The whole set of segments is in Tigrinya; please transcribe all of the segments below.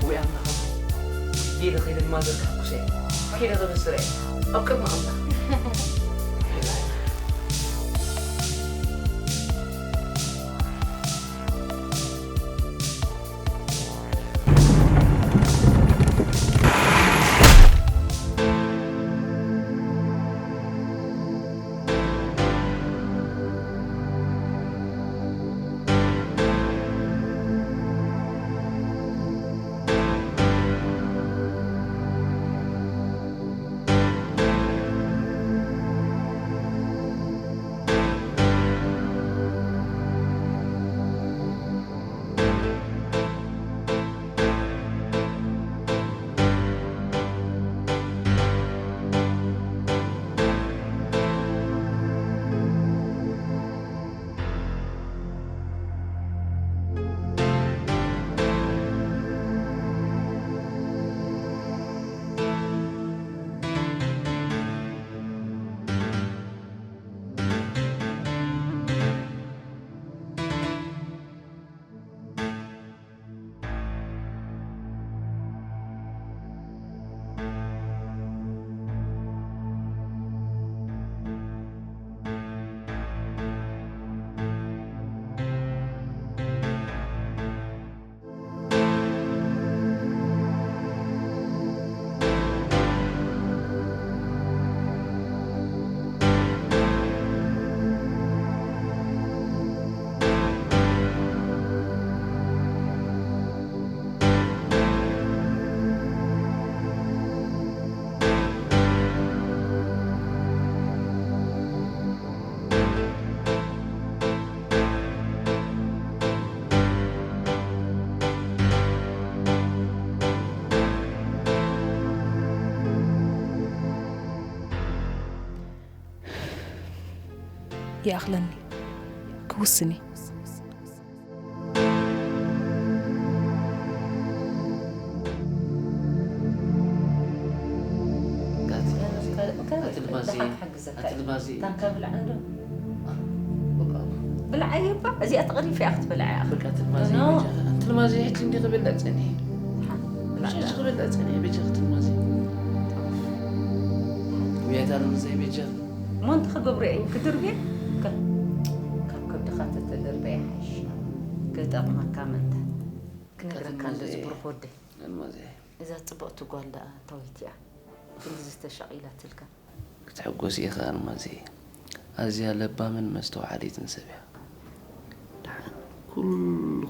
ወይ ኣምላኽ ኣቦይ፣ ጌለ ኸይደ ንማዘር ከሐጉሰ እየ። ኬደ ከበስረ እየ። ኣብ ቅድሚ ኣምላኽ። ይኣኽለኒ፣ ክውስን እየ። ኣቲ ልማዚ፣ ኣቲ ልማዚ። ታንካ ብላዕ እንዶ። ብላዕ እየ እባ፣ እዚኣ ተቐሪፈ እያ ክትበልዓ እያ። በቃ፣ ኣቲ ልማዚ፣ ኖ። በጃ-፣ ኣቲ ልማዚ፣ ሕጂ እንዲ ክብል ጸኒሐ። ሓ፣ ብላዕ ሕጂ እንዶ። ክብል ጸኒሐ፣ በጃ፣ ኣቲ ልማዚ። ብያታ ልምዘይ በጃ። እሞ እንታይ ክገብሮ እየ? ክድርብየ? ከ-፣ ካብ ከብድኻ ተተደርበየ ይሓይሽ። ክጠቕመካ ምእንታን። ክነግረካ እንዶ ኣቲ ልማዚ። ዝብሩኽ ወደይ። ኣቲ ልማዚ። እዛ ጽብቕቲ ጓል ደኣ እንታወይቲ እያ? ክንድዚ ዝተሻቒላትልካ። ክትሕጎሲ ኢኻ ኣልማዘይ። ኣዝያ ለባምን መስተውዓሊትን ሰብ እያ። ደሓን ኩሉ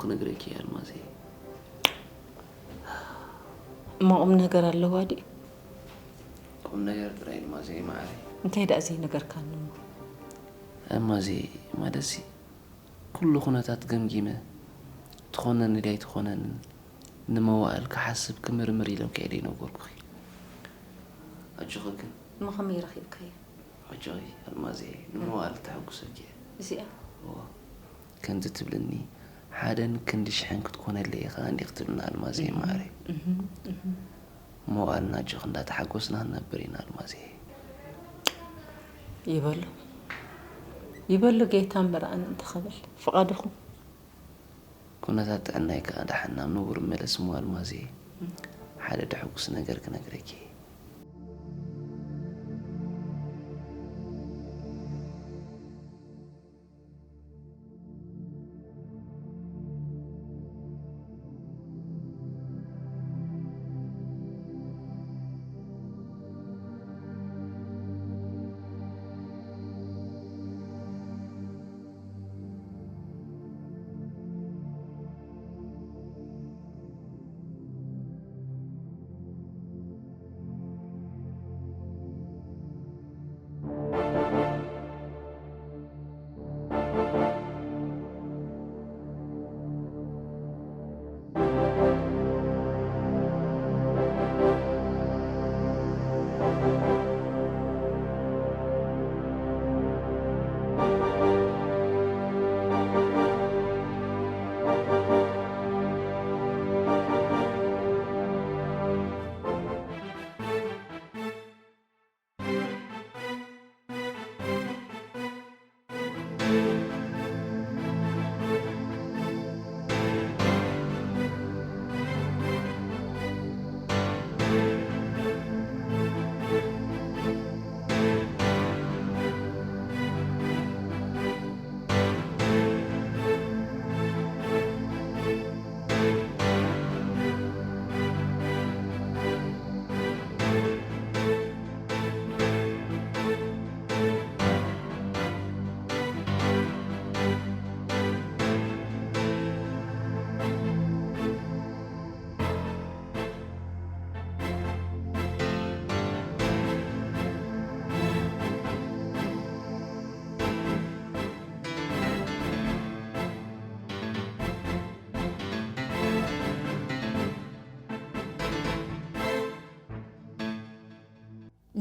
ክነግረኪ እየ ኣልማዘይ። እሞ ቁም ነገር ኣለዋ ድዩ? ቁም ነገር ጥራይ ኣልማዘይ መዓረይ። እንታይ ደኣ ዘይነገርካኒ እሞ? ኣልማዘይ ማለትሲ ኩሉ ኩነታት ገምጊመ ትኾነኒ ድያ ኣይትኾነንን ንመዋእል ክሓስብ ክምርምር ኢለ ከይደ ይነገርኩኺ። ኣጆኺ ግን። እሞ ከመይ ረኺብካዮ? ኣጆኺ ኣልማዘይ፣ ንመዋእል ክተሐጉሰኪ እየ። እዚኣ? እወ። ከምዚ ትብልኒ፣ ሓደን ክንዲ ሽሕን ክትኮነለይ ኢኻ እንዲኺ ትብልኒ ኣልማዘይ እህ፣ ማዕረይ። እህ፣ እህ። መዋእልና ኣጆኺ እንዳተሓጎስና ክንነብር ኢና ኣልማዘይ። ይበሎ። ይበሎ ጌታ ምርኣን እንተኸበል ፍቓድኹም። ኩነታት ጥዕናይ ከኣ ደሓን ናብ ንቡር ይመለስ እሞ ኣልማዘይ፣ እም። ሓደ ደሕጉስ ነገር ክነግረኪ።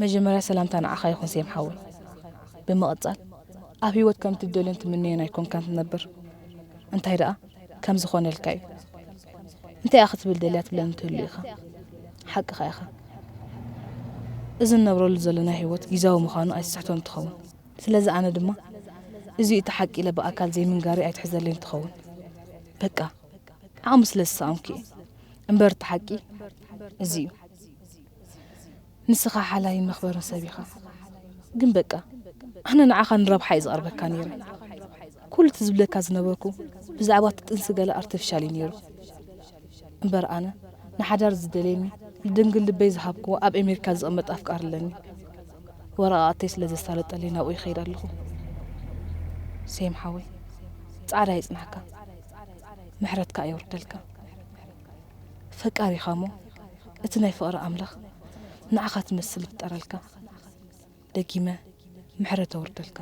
መጀመርያ ሰላምታ ንዓኻ ይኹን ሴም ሓወይ። ብምቕጻል ኣብ ህይወት ከም ትደልዮን ትምነዮን ኣይኮንካን ትነብር። እንታይ ደኣ ከም ዝኾነልካ እዩ። እንታይ እያ ክትብል ደልያ ትብለኒ ትህሉ ኢኻ። ሓቅኻ ኢኻ። እዚ እንነብረሉ ዘለና ህይወት ጊዛዊ ምዃኑ ኣይትስሕቶን ትኸውን። ስለዚ ኣነ ድማ እዚ እቲ ሓቂ ኢለ ብኣካል ዘይምንጋሪ ኣይትሕዘለይን ትኸውን። በቃ ዓቕሚ ስለ ዝሰኣንኩ እየ። እምበር እቲ ሓቂ እዚ እዩ። ንስኻ ሓላይን መኽበርን ሰብ ኢኻ። ግን በቃ ኣነ ንዓኻ ንረብሓ እየ ዝቐርበካ ነይረ። ኩሉ እቲ ዝብለካ ዝነበርኩ ብዛዕባ እቲ ጥንሲ ገለ ኣርቲፊሻል እዩ ነይሩ። እምበር ኣነ ንሓዳር ዝደልየኒ ንድንግል ልበይ ዝሃብክዎ ኣብ ኣሜሪካ ዝቕመጥ ኣፍቃሪ ኣለኒ። ወረቓቕተይ ስለ ዘሳለጠለይ ናብኡ ይኸይድ ኣለኹ። ሴም ሓወይ፣ ጻዕዳ ይጽናሕካ፣ ምሕረትካ የውርደልካ። ፈቃሪኻ እሞ እቲ ናይ ፍቕሪ ኣምላኽ ንዓኻ ትመስል ይፍጠረልካ። ደጊመ ምሕረት ኣውርደልካ።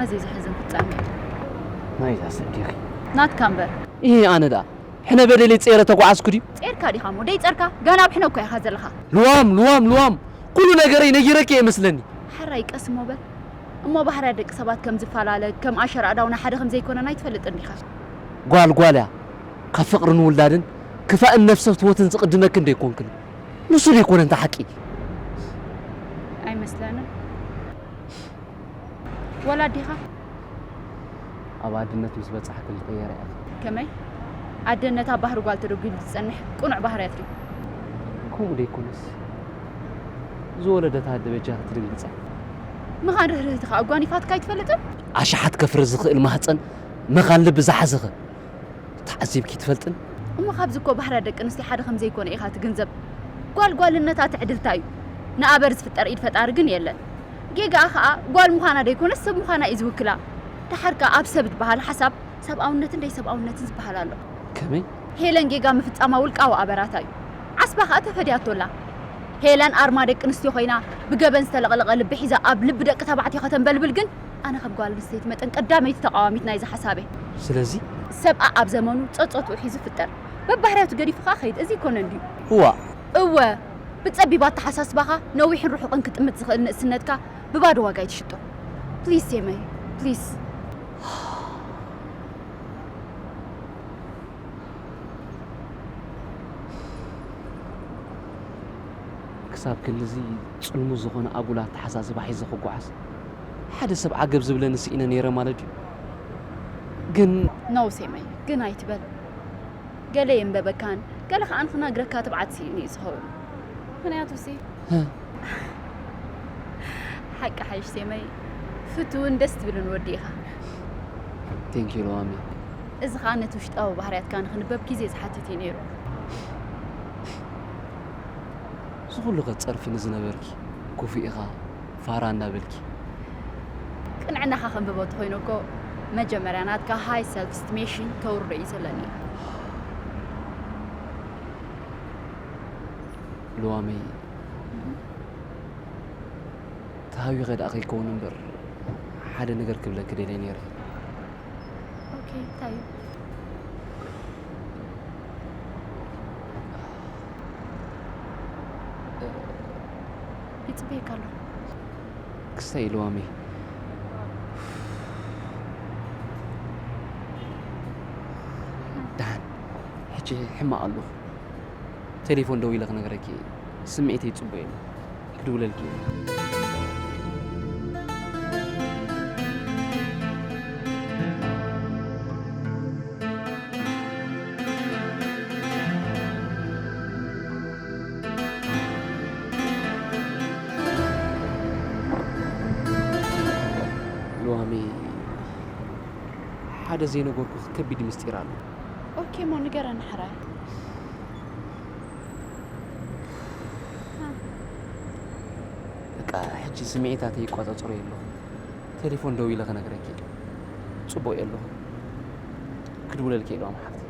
ኣዝዩ ዘሕዝን ፍጻሜ እዩ። ናይዛ ሰብ ዲኺ? ናትካ እምበር። ይሄ ኣነ ደኣ ሕነ በደለይ ጸይረ ተጓዓዝኩ ድዩ? ጸይርካ ዲኻ እሞ ደይጸርካ? ገና ኣብ ሕነ እኮ ኢኻ ዘለኻ። ልዋም፣ ልዋም፣ ልዋም! ኩሉ ነገረይ ነጊረኪ እየ መስለኒ። ሓራይ ቀስ እሞ በል። እሞ ባህርያት ደቂ ሰባት ከም ዝፈላለ፣ ከም ኣሸር ኣዳውና ሓደ ከም ዘይኮነን ኣይትፈልጥን ዲኻ? ጓል ጓል እያ። ካብ ፍቕርን ውላድን ክፋእን ነፍሰ ፍትወትን ዝቕድመኪ እንዶ ኣይኮንክን? ንሱ ዶ ኣይኮነን እቲ ሓቂ? ኣይመስለንን። ወላ ኣዴኻ? ኣብ ኣድነት ምስ በጻሕክን ትቕየራ ኢኺ። ከመይ? ኣደነት ኣብ ባህሪ ጓል ተደጒሉ ዝጸንሕ ቅኑዕ ባህርያት ድዩ? ከምኡ ደይኮነስ፣ ዝወለደታ ኣደ በጃኺ ትድንግጻ። ምኻን ርህርህቲ ከኣ ጓኒፋትካ ኣይትፈልጥን? ኣሽሓት ከፍሪ ዝኽእል ማህጸን መኻን ልቢ ዝሓዘኸ ተዓዚብኪ ትፈልጥን? እሞ ካብዚ እኮ ባህርያት ደቂ ኣንስትዮ ሓደ ከም ዘይኮነ ኢኻ ትግንዘብ። ጓል ጓልነታ ትዕድልታ እዩ። ንኣበር ዝፍጠር ኢድ ፈጣሪ ግን የለን። ጌጋኣ ኸኣ ጓል ምዃና ደይኮነስ ሰብ ምዃና እዩ ዝውክላ። ደሓር ከኣ ኣብ ሰብ ዝበሃል ሓሳብ ሰብኣውነትን ደይሰብኣውነትን ዝበሃል ኣሎ። ከመይ? ሄለን ጌጋ ምፍጻማ ውልቃዊ ኣበራታ እዩ። ዓስባ ኸኣ ተፈድያቶ ኣላ። ሄለን ኣርማ ደቂ ኣንስትዮ ኮይና ብገበን ዝተለቕለቐ ልቢ ሒዛ ኣብ ልቢ ደቂ ተባዕትዮ ከተንበልብል ግን ኣነ ከም ጓል ኣንስተይቲ መጠን ቀዳመይቲ ተቓዋሚት ናይዚ ሓሳብ እየ። ስለዚ? ሰብኣ ኣብ ዘመኑ ጸጾትኡ ሒዙ ፍጠር። በባህርያቱ ገዲፉ ኸኣ ኸይድ። እዚ ኣይኮነን ድዩ? እዋእ! እወ! ብጸቢብ ኣተሓሳስባኻ ነዊሕን ርሑቕን ክጥምት ዝኽእል ንእስነትካ ብባዶ ዋጋ ኣይትሽጦ። ፕሊስ ሴመይ፣ ፕሊስ። ክሳብ ክንድዚ ጽልሙ ዝኾነ ኣጉል ኣተሓሳስባ ሒዘ ክጓዓዝ ሓደ ሰብ ዓገብ ዝብለኒ ስኢነ ነይረ ማለት ድዩ? ግን ኖ ሴመይ፣ ግን ኣይትበል። ገለ የንበበካን ገለ ከኣ ንኽነግረካ ትብዓት ስኢኑ እዩ ዝኸውን። ምኽንያቱ ሲ ህ። ሓቂ ሓይሽ ሴመይ፣ ፍቱውን ደስ ትብልን ወዲ ኢኻ። ቴንክ ዩ ለዋሚ። እዚ ኸኣ ነቲ ውሽጣዊ ባህርያትካ ንኽንበብ ግዜ ዝሓትት እዩ ነይሩ። እዚ ኩሉ ከትጸርፊ ንዝነበርኪ፣ ክፉእ ኢኻ፣ ፋራ እንዳበልኪ። ቅንዕናኻ ከንብቦ እንተኾይኑ እኮ መጀመርያ ናትካ ሃይ ሰልፍ ስቲሜሽን ከውርዶ እዩ ዘለኒ። ልዋመይ፣ ተሃዊኸ ደኣ ከይከውን እምበር፣ ሓደ ነገር ክብለኪ ደልየ ነይረ። ኦኬ፣ እንታይ እዩ? ይጽበየካ ኣለኹ። ክስታይ ኢልዋሚ። ደሓን፣ ሕጂ ሕማቕ ኣለኹ። ቴሌፎን ደዊለ ክነግረኪ እየ። ስምዒተይ ይጽበየኒ። ክድውለልኪ እየ። ሉዋሚ፣ ሓደ ዘይነገርኩኺ ከቢድ ምስጢር ኣሎ። ኦኬ እሞ ንገረኒ ሕራይ። በቃ ሕጂ ስምዒታተይ ይቆጻጸሮ የለኹ። ቴሌፎን ደዊለ ክነግረኪ እየ። ጽቡቕ የለኹ። ክድውለልኪ እየ ሎም ሓፍቲ።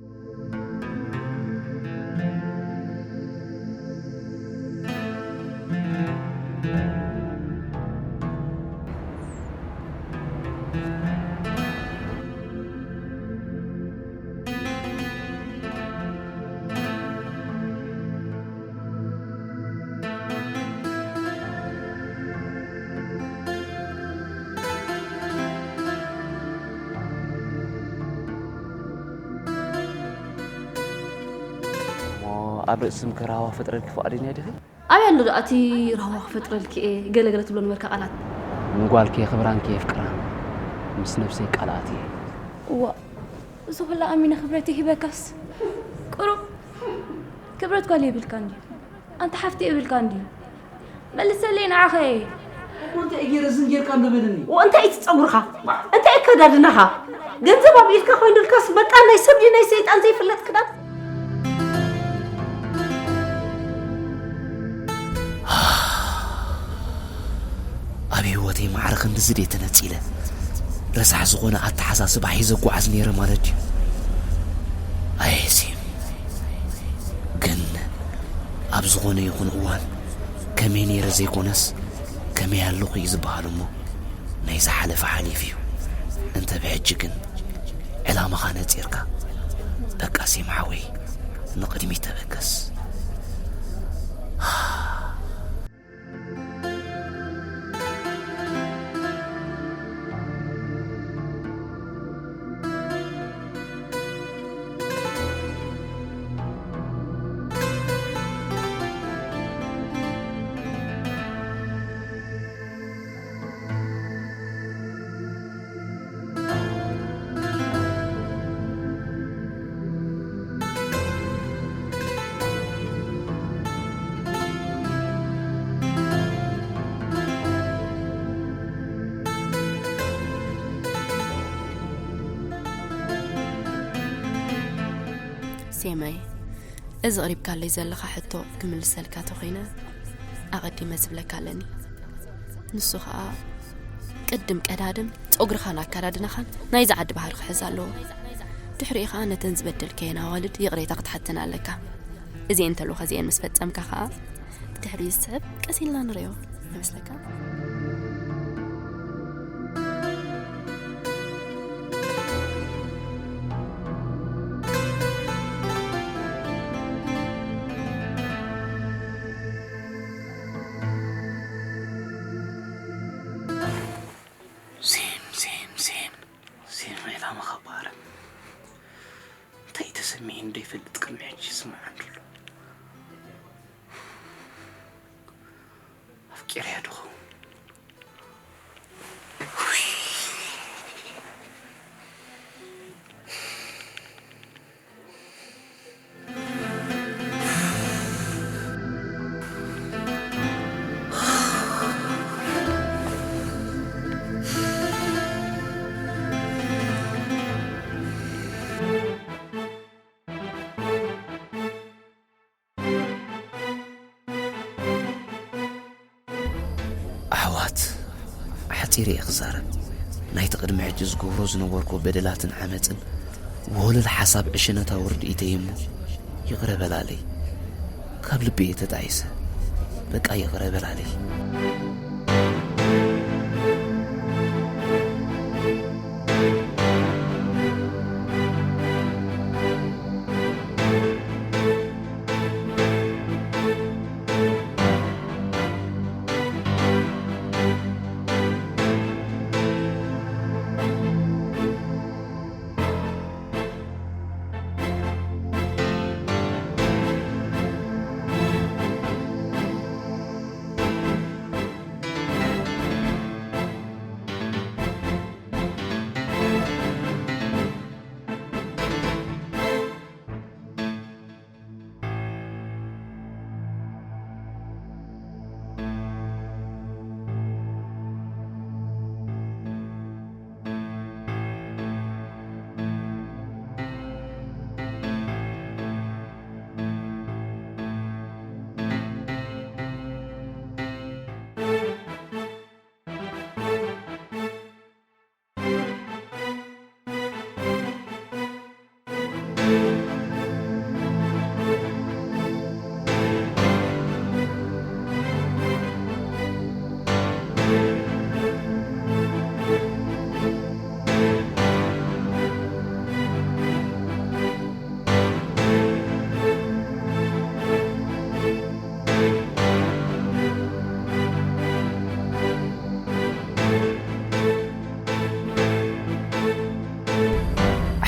እሞ ኣብ ርእስም ከራዋ ፈጥረልኪ ፍቓደኛ ዲኺ? ኣበይ ኣሎ ደኣ እቲ ራህዋ ክፈጥረልኪ እየ ገለገለ ትብሎ ነበርካ ቃላት? ንጓልኪ የኽብራን ከየፍቅራን ምስ ነብሰይ ቃል ኣትየ። እዋ፣ እዚ ኩላ ኣሚነ ክብረተይ ሂበካስ፣ ቁሩብ ክብረት ጓል የብልካን ድዩ? ኣንታ ሓፍቲ የብልካን ድዩ? መልሰለይ ንዓኸ እየ። እኮ እንታይ ገይረ ዝን ጌርካ እንዶ በለኒ። ወ እንታይ እቲ ጸጉርኻ? እንታይ ኣከዳድናኻ? ገንዘብ ኣብ ኢድካ ኮይኑልካስ በቃ ናይ ሰብ ድዩ ናይ ሰይጣን ዘይፍለጥ ክዳን? ኣብ ህይወተይ ማዕረ ክንድዚ ድየ ተነጺለ? ረሳሕ ዝኾነ ኣተሓሳስባ ሒዘ ጓዓዝ ነይረ ማለት ድዩ? ኣየ ሴም፣ ግን ኣብ ዝኾነ ይኹን እዋን ከመይ ነይረ ዘይኮነስ፣ ከመይ ኣለኹ እዩ ዝበሃል እሞ፣ ናይ ዝሓለፈ ሓሊፉ እዩ። እንተ ብሕጂ ግን ዕላማኻ ነጺርካ፣ በቃ ሴም ሓወይ፣ ንቕድሚት ተበገስ። ሴመይ፣ እዚ ቕሪብካለይ ዘለኻ ሕቶ ክምልሰልካ ተኾይነ፣ ኣቐዲመ ዝብለካ ኣለኒ። ንሱ ኸኣ፣ ቅድም ቀዳድም ጸጉርኻን ኣከዳድናኻን ናይዚ ዓዲ ባህሪ ክሕዝ ኣለዎ። ድሕሪኡ ኸኣ ነተን ዝበደልካየን ኣዋልድ ይቕሬታ ክትሓተን ኣለካ። እዚኤን እንተልኡኻ እዚኤን ምስ ፈጸምካ ኸኣ፣ ብድሕሪኡ ዝስዕብ ቀስ ኢልና ንርእዮ። ይመስለካ? ሴም፣ ሴም፣ ሴም፣ ሴም፣ ዒላማ ኸባረ። እንታይ ተሰሚዑ እንዶ ይፈልጥ ቅድሚ ሕጂ ይስምዓኒ ዘሎ። ኣፍቂረያ ዶ ኸውን? ኣሕዋት፣ ሓጺር እየ ክዛረብ። ናይቲ ቅድሚ ሕጂ ዝገብሮ ዝነበርኩ በደላትን ዓመጽን፣ ወለል ሓሳብ ዕሽነታዊ ርድኢተይ እሞ፣ ይቕረ በላለይ። ካብ ልቢ እየ ተጣይሰ። በቃ ይቕረ በላለይ።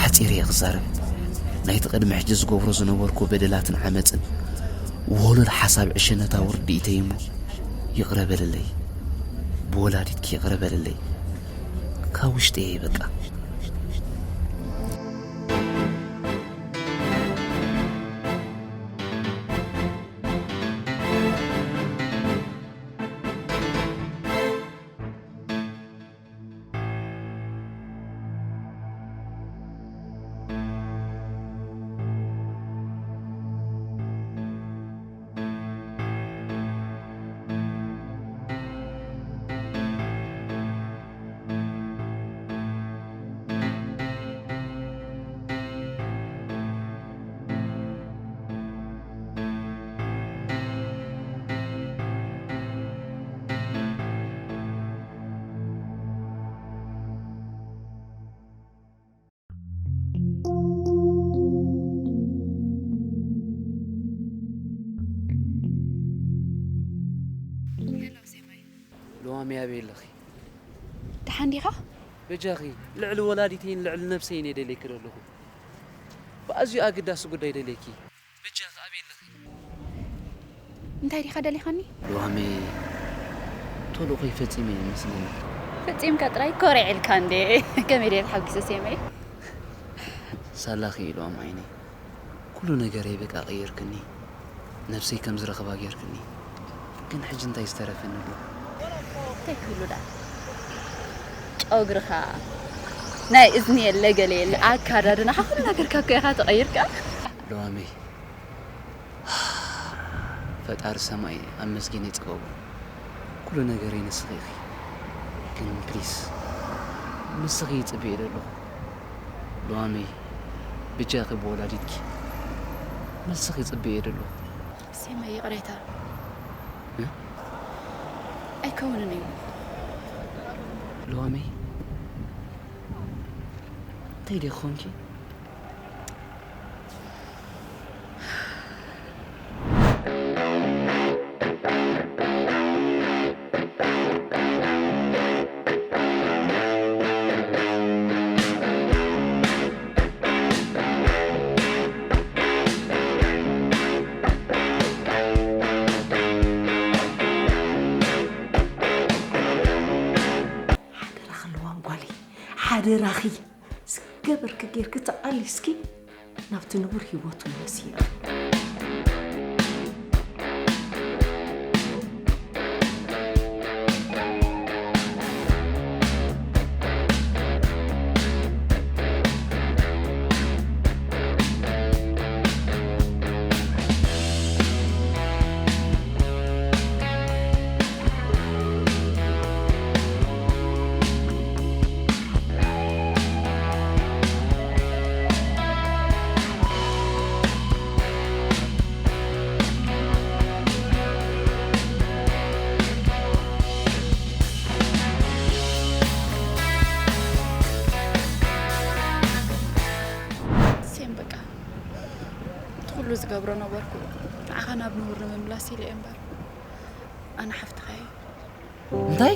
ኣጺረ እየ ክዛረብ። ናይቲ ቅድሚ ሕጂ ዝገብሮ ዝነበርኩ በደላትን ዓመጽን፣ ወሉል ሓሳብ ዕሸነታዊ ርድኢተይ እሞ፣ ይቕረ በልለይ። ብወላዲትኪ ይቕረ በልለይ። ካብ ውሽጢ እየ በቃ። ሄሎ ሴማይ። ሉዋም ኣበይ ኣለኺ? ደሓን ዲኻ? በጃኺ፣ ልዕሊ ወላዲተይን ልዕሊ ነብሰይን እየ ደልየኪ ዘለኹ። ብኣዝዩ ኣገዳሲ ጉዳይ ደልየኪ። በጃኺ ኣበይ ኣለኺ? እንታይ ዲኻ ደሊኻኒ? ሉዋመይ፣ ቶሎ ኮይ ፈጺመ እየ መስለኒ። ፈጺምካ ጥራይ ኮሪዐልካ እንዴ። ከመይ ድየ ተሓጒሰ ሴማይ። ሳላኺ ሉዋም ዓይነይ። ኩሉ ነገረይ በቃ ቀይርክኒ። ነብሰይ ከም ዝረኽባ ጌርክኒ። ግን ሕጂ እንታይ ዝተረፈኒ ኣሎ? እንታይ ክህሉ ደኣ? ጨጉርኻ፣ ናይ እዝኒ የለ ገለ የለ፣ ኣካዳድናኻ፣ ኩሉ ነገርካ እኮ ኢኻ ተቐይርካ። ሉዋመይ፣ ፈጣሪ ሰማይ ኣመስጊነ ይጽበቦ። ኩሉ ነገረይ ንስኺ ኢኺ። ግን ፕሊስ፣ ንስኺ ይጽበ እየ ዘለኹ። ሉዋመይ፣ ብጃኺ ብወላዲትኪ፣ ንስኺ ይጽበ እየ ዘለኹ። ሴማይ፣ ይቕሬታ። እ? ኣይከውንን እዩ። ሉዋመይ፣ እንታይ ደኣ ኾንኪ? ሓደራኺ ልዋም ጓለይ፣ ሓደራኺ። ዝገበርኪ ጌርኪ ተቓሊስኪ ናብቲ ንቡር ህይወቱ መለስዮ። ሴም፣ በቃ እቲ ኩሉ ዝገብሮ ነበርኩ ንዓኻ ናብ ንቡር ንምምላስ ኢለ እየ እምበር፣ ኣነ ሓፍትኻ እየ። እንታይ?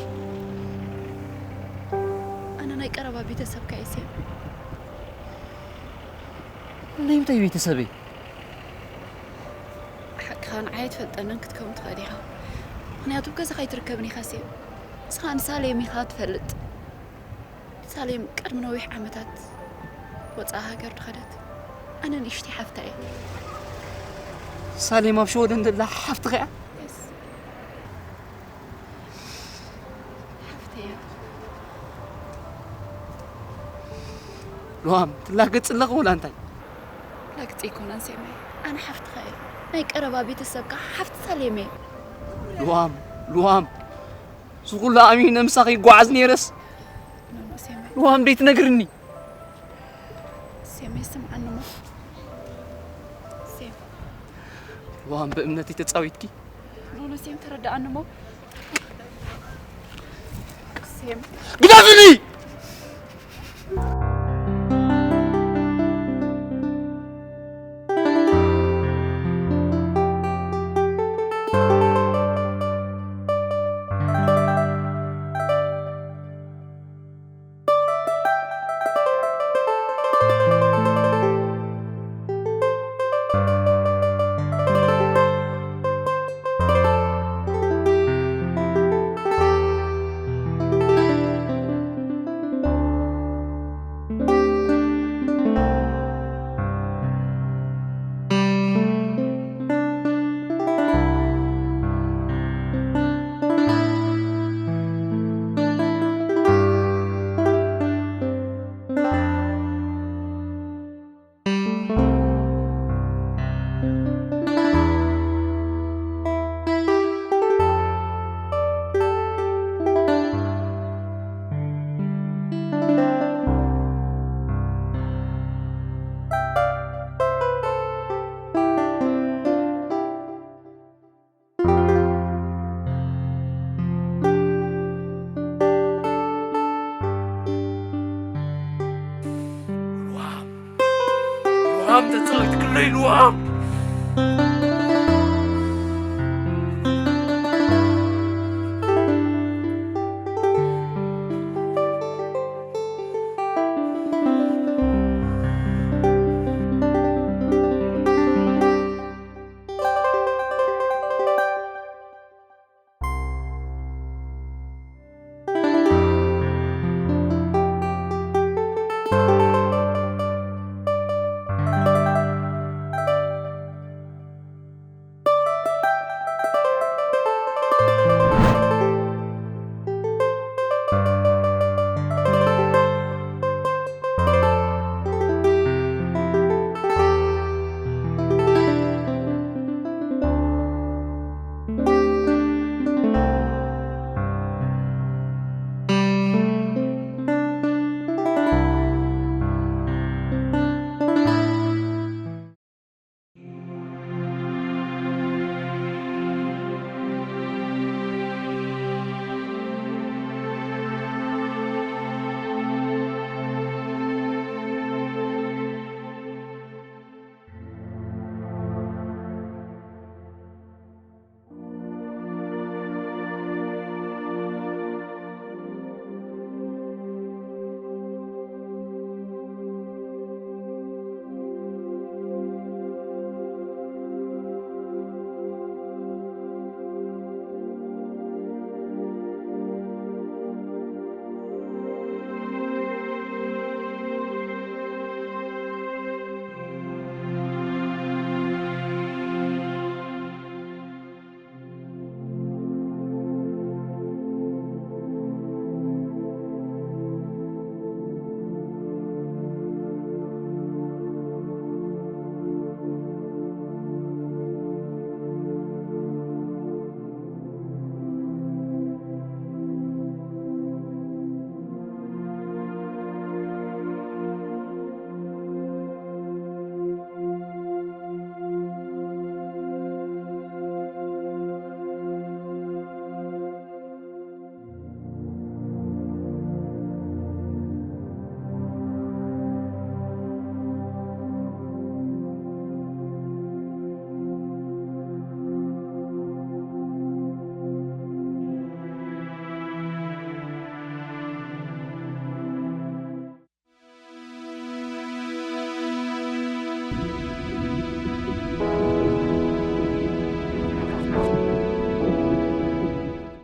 ኣነ ናይ ቀረባ ቤተሰብካ እየ ሴም። ናይ ምንታይ ቤተሰበይ? ሓቅኻ ንዓይ ኣይትፈልጠንን ክትከውን ትኽእል ኢኻ። ምኽንያቱ ኣብ ገዛኻ ኣይትርከብን ኢኻ ሴም። ንስኻ ንሳሌም ኢኻ ትፈልጥ። ሳሌም ቅድሚ ነዊሕ ዓመታት ወጻኢ ሃገር ድኸደት። ኣነ ንእሽተይ ሓፍታ እየ። ሳሌም ኣብ ሸወደን ዘላ ሓፍትኻ እያ? የስ። ሓፍተይ እያ። ሉዋም፣ ትላገጽ ኣለኺ ወላ እንታይ? ላግጺ ኣይኮነን ሴመይ። ኣነ ሓፍትኻ እየ። ናይ ቀረባ ቤተሰብካ ሓፍቲ ሳሌም እየ። ሉዋም፣ ሉዋም። እዚ ኩሉ ኣሚነ ምሳኺ ይጓዓዝ ነይረስ። ኖ፣ ኖ፣ ሴመይ። ሉዋም፣ ደይትነግርኒ? ሴመይ፣ ስምዓኒ እሞ። ሴም። ሉዋም፣ ብእምነተይ ተጻዊትኪ። ኖ፣ ኖ፣ ሴም፣ ተረድኣኒ እሞ። ሴም። ግደፍኒ! ኣም ተጻወት ክሎ ኢልዎም።